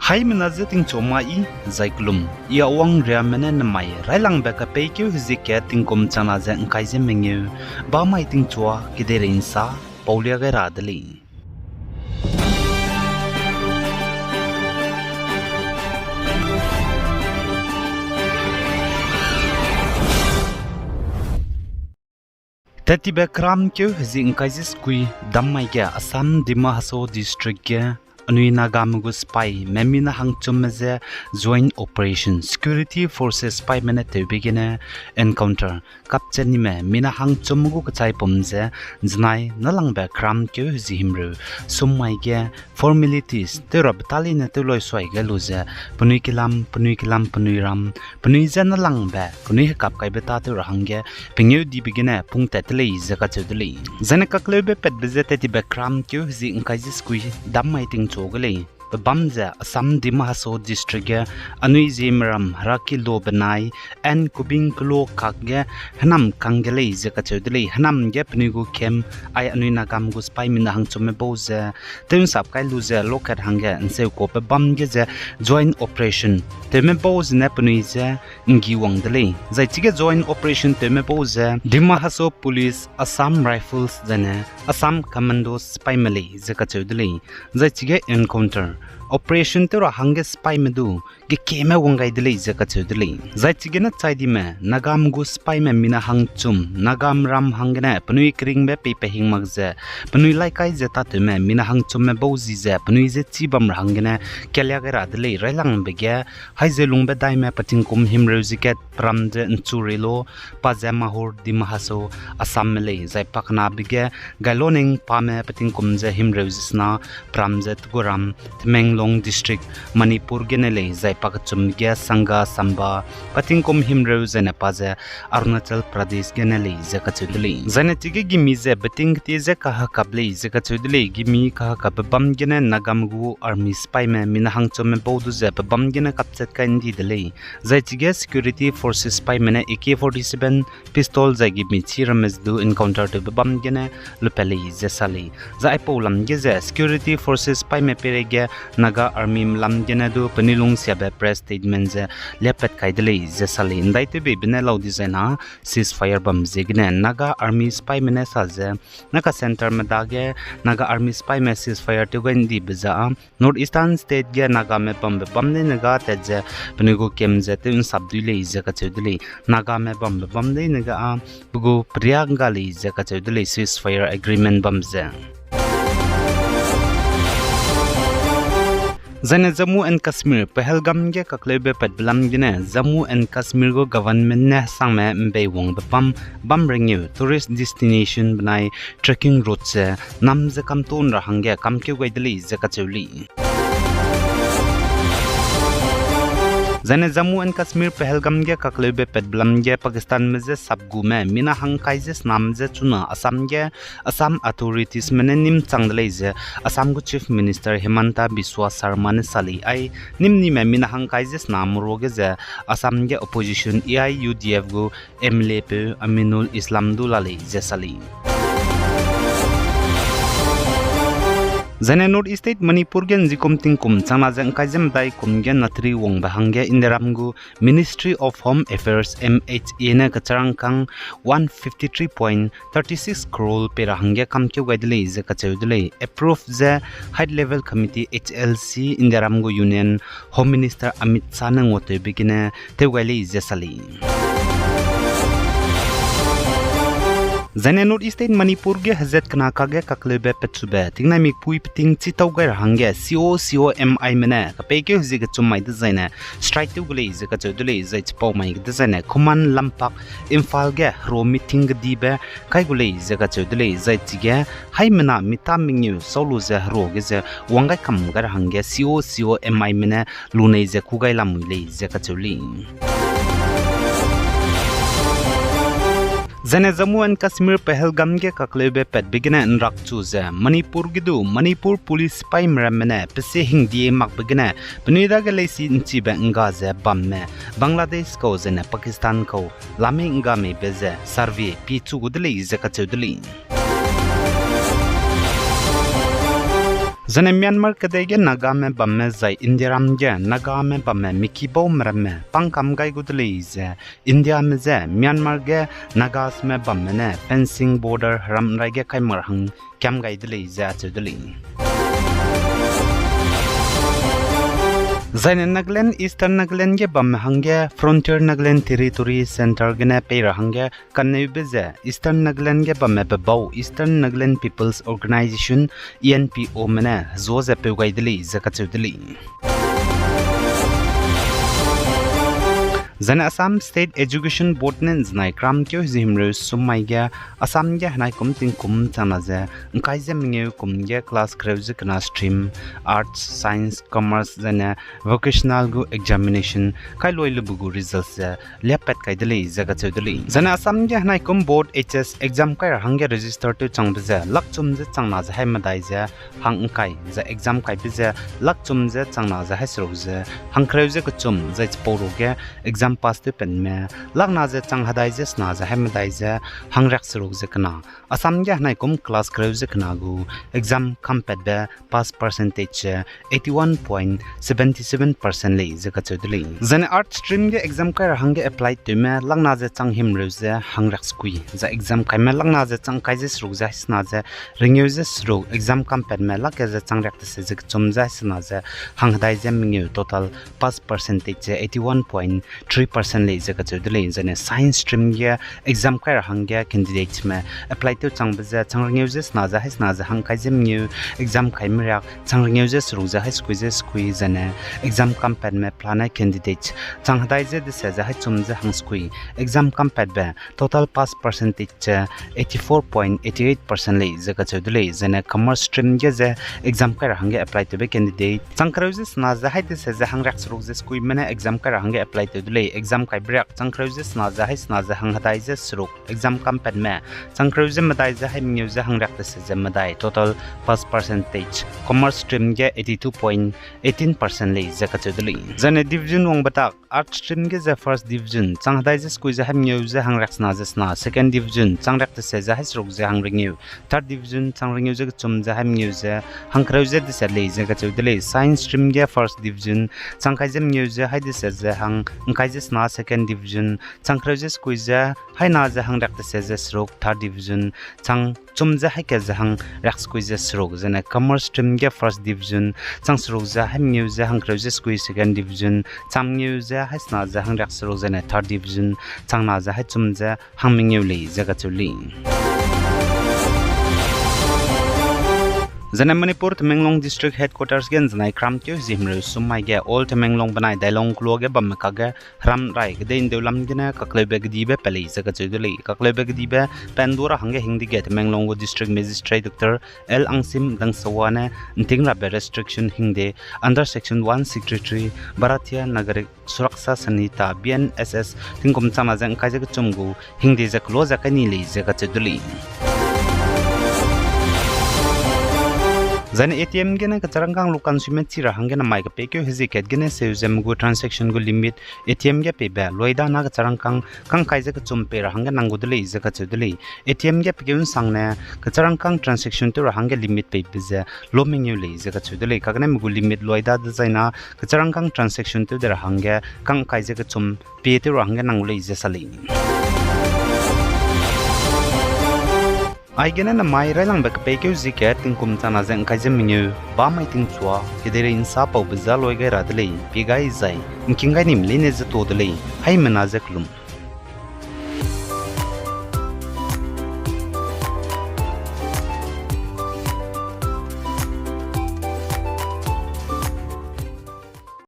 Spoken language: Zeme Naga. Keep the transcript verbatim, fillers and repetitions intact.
Haimena je tingchu ma i, zai kelum, i Awang Riame ne nemai railangbe kapeikeu hezie kat tingkum changna ze ngkai ze mengeu, bamai tingchua kedeirei nsa paulia gai ra de lei. Tettibe kramkeu hezie ngkai ze sekui dam mai ge Assam Dima Hasao District ge anui Nagame gu sipaime mina hangchumme je Joint Operation, Security Forces sipaime ne tewbe gene encounter, kapchat nime mina hangchumme gu kechaipum ze zenai nâlangbe kramkeu hezie himreu sum mai ge formalities tew rabe ta leine tew loi suai gai lu ze penui kilam, penui kilam, penui ram, penui je nâlangbe, penui hekap kaibe tâtew ra hangge pengêudibe gene pungtat de lei ze kacheu de lei. Zaine kakleube patbe je tettibe kramkeu hezie ngkai ze sekui dam mai tingchu ge lei. Pebâm ze Assam Dima Hasao District ge anui Zeme ram heraki lo benai N Kubing kelo kak ge hênam kang ge lei ze kacheu de lei. Hênam ge penui gu camp ai anui Nagame gu sipaime mina hangchumme bau ze tew'nsap kai lu ze lokat hangge nseuka pebâm ge ze Joint Operation tewme bau zene penui je nggi wang de lei. Zai chige Joint Operation tewme bau ze Dima Hasao Police, Assam Rifles zaine Assam Commandos sipaime lei ze kacheu de lei. Zai chige encounter, operation tew ra hangge sipaime du gekieme wang gai de lei ze kacheu de lei. Zai chigene chai dime Nagame gu sipaime mina hangchum, Nagame ram hanggene penui keringbe peipe hing mak ze penui laikai ze tâtewme mina hangchumme bau zi ze penui je chî bam ra hanggene kalia gai ra de lei. Railangbe ge Haizeu lungbe daime pe tingkum himreu ze kat peram ze nchu rei lo, pa ze Mahur, Dima Hasao, Assamme lei, zai pakenabe ge Gailoning pame pe tingkum ze himreu ze sena peram ze Tuguram, Tamenglong District, Manipur gene lei, zai pakechum ge Sangha, Samba, pe tingkum himreu zaine pa ze Arunachal Pradesh gene lei ze kacheu de lei. Zaine chige gimi ze beting ketie ze kahekap lei ze kacheu de lei. Gimi kahekapbe bam gene Nagame gu army sipaime mina hangchumme bau du ze pebâm gene kapchat kai ndi de lei. Zai chige security forces sipaime ne A K forty-seven pistol zai gimi chî ramme ze du encounter tewbe bam gene lupat lei ze sa lei. Zai aipau lam ge ze security forces sipaime peireige Naga army melam gene du penui lungsiabe press statement ze liapat kai de lei ze sa lei. Ndaitewbeibe ne lau dizai na ceasefire bam ziegene Naga army sipaime ne sa ze, Naga centreme dage Naga army sipaime ceasefire tew gai ndibe ze â North Eastern State ge Nagame bambe bam leine ga tat ze penui gu camp ze tew nsap dui lei ze kacheu de lei. Nagame bambe bam leine ga â pe gu peria ngga lei ze kacheu de lei ceasefire agreement bam ze. Zaine Jammu and Kashmir, Pahalgam ge kakleube patbe lam gene Jammu and Kashmir gu government ne hesangme mbeiwangbe bam, bam rengeu tourist destination benai trekking route ze nam ze kamton ra hangge kamkeu gai de lei ze kacheu lei. Zaine Jammu and Kashmir Pahalgam ge kakleube patbe lam ge Pakistanme je sapgume mina hangkai ze senam ze chuna Assam ge Assam authoritiesme ne nîm chang de lei ze Assam gu Chief Minister Himanta Biswa Sarma ne sa lei. Ai nîmnime mina hangkai ze senam ruage ze Assam ge opposition A I U D F gu M L A peu Aminul Islam du la lei ze sa lei. Zaine North East State Manipur ge nzikum tingkum changna ze ngkai ze medai kum ge natri wangbe hangge Indiaram gu Ministry of Home Affairs, M H A ne kacharangkang one fifty three point thirty six crore pei ra hangge kamkeu gai de lei ze kacheu de lei. Approve ze High Level Committee, H L C, Indiaram gu Union Home Minister Amit Shah ne nguatewbe gene tew gai lei ze sa lei. Zaine North East State Manipur ge hezat kena kage kakleube pechube tingnaimik pui peting chitau gai ra hangge C O C O M I me ne kapeikeu hezie kechum mai dezaine strike tew gu lei ze kacheu de lei. Zai chipau mai dezaine Khuman Lampak Imphal ge hero meeting kedibe kai gu lei ze kacheu de lei. Zai chige haimena mita mengeu sau lu ze hero ge ze wang gai kam gai ra hangge C O C O M I me ne lunei ze kû gai lamui lei ze kacheu lei. Zaine Jammu and Kashmir Pahalgam ge kakleube patbe gene nrakchu ze Manipur ge du Manipur Police sipaime ramme ne pesie hingdie makbe gene penui dage leisi nchibe ngga ze bamme Bangladesh kau zaine Pakistan kau lame ngga meibe ze survey pie chu gu de lei ze kacheu de lei. Zane Myanmar kedei ge Nagame bamme zai Indiaram ge Nagame bamme mikibaume ramme pangkam gai gu de lei ze, Indiame je Myanmar ge Nagasme bamme ne fencing border heram rai ge kai mak ra hang kiam gai de lei ze acheu de lei. Zaine Nagaland, Eastern Nagaland ge bamme hangge Frontier Nagaland Territory Centre gene pei ra hangge kanneube ze Eastern Nagaland ge bamme bebau Eastern Nagaland People's Organisation, E N P O me ne hezua ze peu gai de lei ze kacheu de lei. Zaine Assam State Education Board ne ’nzenai kramkeu hezihimreu sum mai ge Assam ge henai kum tingkum changna ze ’ngkai ze mengeu kum ge class kereu ze kena stream, Arts, Science, Commerce zaine vocational gu examination kai lui lube gu result ze liapat kai de lei ze kacheu de lei. Zaine Assam ge henai kum board H S exam kai ra hangge register tew changbe ze lakchum ze changna ze hai medai ze hang ’ngkai, zai exam kaibe ze lakchum ze changna ze hai seruk ze hangkereu ze kechum, zai chipau ruge exam pass tew penme lakna ze chang hedai ze sena ze hai medai ze hangriak seruk ze kena. Assam ge henai kum class kereu ze kena gu exam kampatbe pass percentage ze eighty one point seventy seven percent lei ze kacheu de lei. Zaine Arts stream ge exam kai ra hangge apply tewme lakna ze chang himreu ze hangriak sekui, zai exam kaime lakna ze chang ’ngkai ze seruk ze hai sena ze ringeu ze seruk, exam kampatme lak ze chang riak tese ze kechum ze hai sena ze hang hedai ze mengeu, total pass percentage ze eighty one point three percent lei ze kacheu de lei. Zaine Science stream ge exam kai ra hangge candidateme apply tew changbe ze chang ringeu ze sena ze hai sena ze hang ’ngkai ze mengeu, exam kaime riak chang ringeu ze seruk ze hai sekui ze sekui, zaine exam kampatme pelane candidate chang hedai ze dese ze hai chum ze hang sekui, exam kampatbe total pass percentage ze eighty four point eighty eight percent lei ze kacheu de lei. Zaine Commerce stream ge ze exam kai ra hangge apply tewbe candidate chang kereu ze sena ze hai dese ze hangriak seruk ze sekuime ne exam kai ra hangge apply tew de lei. Exam kaibe riak chang kereu ze sena ze hai sena ze hang hedai ze seruk, exam kampatme chang kereu ze medai ze hai mengeu ze hangriak tese ze medai, total pass percentage Commerce stream ge eighty two point eighteen percent lei ze kacheu de lei. Zaine division wangbe tak Arts stream ge ze first division chang hedai ze sekui ze hai mengeu ze hangriak sena ze sena, second division chang riak tese ze hai seruk ze hang ringeu, third division chang ringeu ze kechum ze hai mengeu ze hang kereu ze dese lei ze kacheu de lei. Science stream ge first division chang kai ze mengeu ze hai dese ze hang ’ngkai ze sena, second division chang kereu ze sekui ze hai na ze hangriak tese ze seruk, third division chang chum ze hai ke ze hangriak sekui ze seruk, zaine Commerce stream ge first division chang seruk ze hai mengeu ze hang kereu ze sekui, second division chang mengeu ze hai sena ze hangriak seruk, zaine third division chang na ze hai chum ze hang mengeu lei ze kacheu lei. Zaine Manipur Tamenglong District Headquarters ge ’nzenai kramkeu hezihimreu sum mai ge Old Tamenglong benai Dailong keloa ge bamme kage heram rai kedei ’ndeu lam gene kakleube kedibe pe lei ze kacheu de lei. Kakleube kedibe pe ’ndu ra hangge hingde ge Tamenglong gu District Magistrate Doctor L Angsim Dangsawa ne ’nting rabe restriction hingde under Section one sixty-three Bharatiya Nagarik Suraksha Sanhita, B N S S, tingkum changna ze ’ngkai ze kechum gu hingde ze keloa ze kai ni lei ze kacheu de lei. Zaine A T M gene kecharangkang lu kansuime chi ra hangge namai kepeikeu hezie kat gene seu ze me gu transaction gu limit A T M ge peibe luaida na kecharangkang kangkai ze kechum pei ra hangge nang gu de lei ze kacheu de lei. A T M ge pekeu ’nsangne kecharangkang transaction tew ra hangge limit peibe ze lo mengeu lei ze kacheu de lei. Kagene me gu limit luaida dezaina kecharangkang transaction tew de ra hangge kangkai ze kechum pie tew ra hangge nang gu lei ze sa lei. Aigene namai railangbe kepeikeu hezie kat tingkum changna ze ’ngkai ze mengeu, bamai tingchua kedeirei ’nsa paube za luai gai ra de lei, pie gai zai ’ngking gai nim leine ze to de lei, haimena ze kelum.